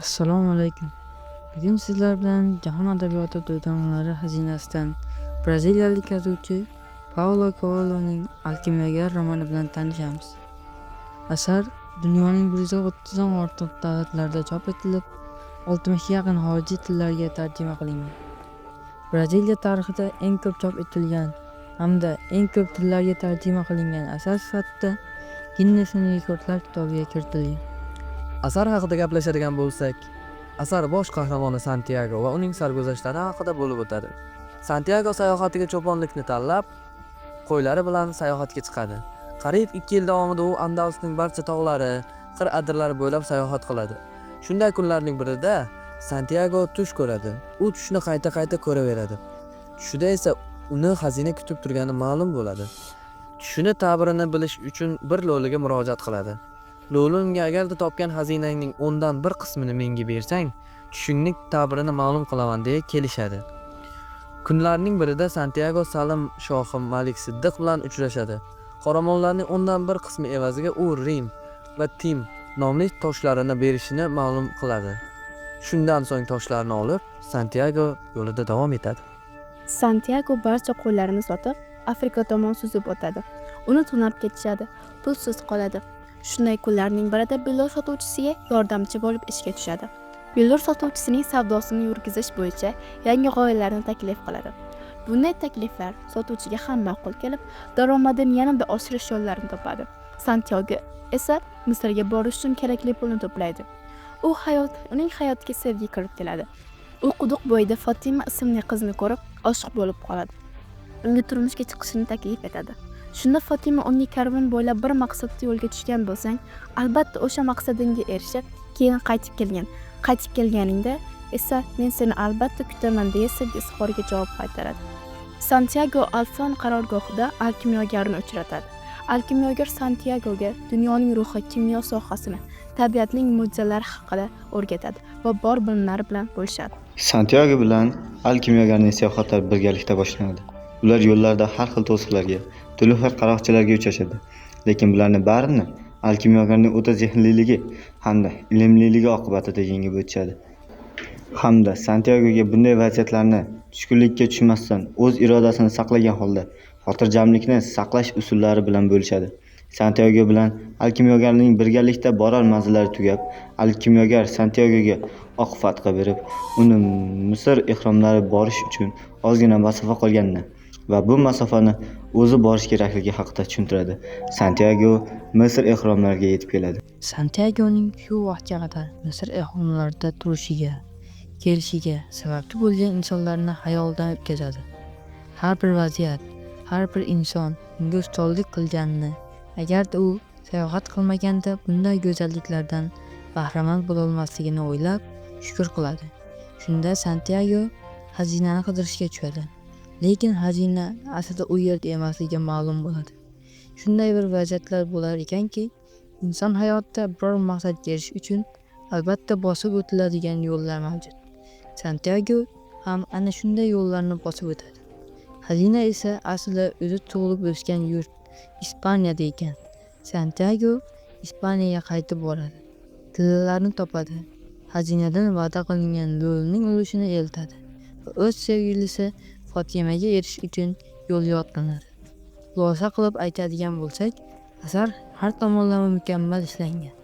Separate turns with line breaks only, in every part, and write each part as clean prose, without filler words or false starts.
Assalomu alaykum. Bugun sizlar bilan jahon adabiyoti durdonalari xazinasidan braziliyalik yozuvchi Paulo Koeloning Alkimyogar romani bilan tanishamiz. Asar dunyoning 130 dan ortiq davlatlarida chop etilib, 60 ga yaqin xorijiy tillarga tarjima qilingan. Braziliya tarixida eng ko'p chop etilgan hamda eng ko'p tillarga tarjima qilingan asar sifatida Ginnesning rekordlar kitobiga kiritilgan.
Asar haqida gaplashadigan bo'lsak, asar bosh qahramoni Santyago va uning sarguzashtlari haqida bo'lib o'tadi. Santyago sayohatiga cho'ponlikni tanlab, qo'ylari bilan sayohatga chiqadi. Qariyb 2 yil davomida u Andalusning barcha tog'lari, qir-adirlari bo'ylab sayohat qiladi. Shunday kunlarning birida Santyago tush ko'radi. U tushni qayta-qayta ko'raveradi. Tushida esa uni xazina kutib turgani ma'lum bo'ladi. Tushini ta'birini bilish uchun bir lo'liga murojaat qiladi. Lo'li unga agarda topgan xazinangning 10dan 1 qismini menga bersang, tushingning ta'birini ma'lum qilaman deya kelishadi. Kunlarning birida Santyago Salim shohi Malik Siddiq bilan uchrashadi. Qoramollarning 10dan 1 qismi evaziga u Rim va Tim nomli toshlarini berishini ma'lum qiladi. Shundan so'ng toshlarni olib, Santyago yo'lida davom etadi.
Santyago barcha qo'ylarini sotib, Afrika tomon suzib o'tadi. Uni tunab ketishadi, pulsiz qoladi. Shunday kunlarning birida billur sotuvchisiga yordamchi bo'lib ishga tushadi. Billur sotuvchisining savdosini yurgizish bo'yicha yangi g'oyalarni taklif qiladi. Bunday takliflar sotuvchiga ham ma'qul kelib, daromadini yanada oshirish yo'llarini topadi. Santyago esa Misrga borish uchun kerakli pulni to'playdi. U hayot, uning hayotiga sevgi kirib keladi. U quduq bo'yida Fotima ismli qizni ko'rib, oshiq bo'lib qoladi. Unga turmushga chiqishini taklif etadi. Shunda Fotima unga karvon bo'ylab bir maqsadda yo'lga tushgan bo'lsang, albatta o'sha maqsadingga erishib, keyin qaytib kelgin. Qaytib kelganingda esa men seni albatta kutaman deya sevgi izhoriga javob qaytaradi. Santyago Alfon qarorgohida alkimyogarni uchratadi. Alkimyogar Santyagoga dunyoning ruhi, kimyo sohasini, tabiatning mo'jizalari haqida o'rgatadi va bor bilimlari bilan bo'lishadi.
Santyago bilan alkimyogarning sayohatlari birgalikda boshlanadi. Ular yo'llarda har xil to'siqlarga, turli xil qaroqchilarga uchrashadi. Lekin bularni barini alkimyogarning o'ta zehnliligi hamda ilmliligi oqibatida yengib o'tishadi. Hamda Santyagoga bunday vaziyatlarni tushkunlikka tushmasdan o'z irodasini saqlagan holda xotirjamlikni saqlash usullari bilan bo'lishadi. Santyago bilan alkimyogarning birgalikda borar manzillari tugab, alkimyogar Santyagoga oq fatqa berib, uni Misr ehromlari borish uchun ozgina masofa qolganini va bu masofani o'zi borish kerakligi haqida tushuntiradi. Santyago Misr ehromlariga yetib keladi.
Santyagoning shu vaqtga qadar Misr ehromlarida turishiga, kelishiga sababchi bo'lgan insonlarni xayolidan o'tkazadi. Har bir vaziyat, har bir inson unga ustozlik qilganini, agarda u sayohat qilmaganda bunday go'zalliklardan bahramand bo'lolmasligini o'ylab shukr qiladi. Shunda Santyago xazinani qidirishga tushadi. Lekin xazina aslida u yerda emasligi ma'lum bo'ladi. Shunday bir vaziyatlar bo'lar ekanki, inson hayotida biror maqsadga erishish uchun albatta bosib o'tiladigan yo'llar mavjud. Santyago ham ana shunday yo'llarni bosib o'tadi. Xazina esa aslida o'zi tug'ilib o'sgan yurt Ispaniyada ekan. Santyago Ispaniyaga qaytib boradi. Tillalarni topadi. Xazinadan va'da qilingan lo'lining ulushini eltadi va o'z sevgilisi Fotimaga erishish uchun yo'lga otlanadi. Xulosa qilib aytadigan bo'lsak, asar har tomonlama mukammal ishlangan.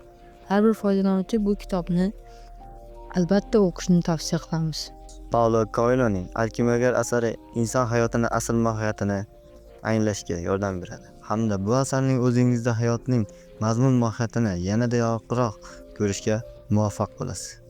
Har bir foydalanuvchi bu kitobni albatta o'qishni tavsiya qilamiz.
Paulo Koeloning Alkimyogar asari inson hayotini asl mohiyatini anglashga yordam beradi. Hamda bu asarning o'zingizda hayotning mazmun mohiyatini yanada yorqinroq ko'rishga muvaffaq bo'lasiz.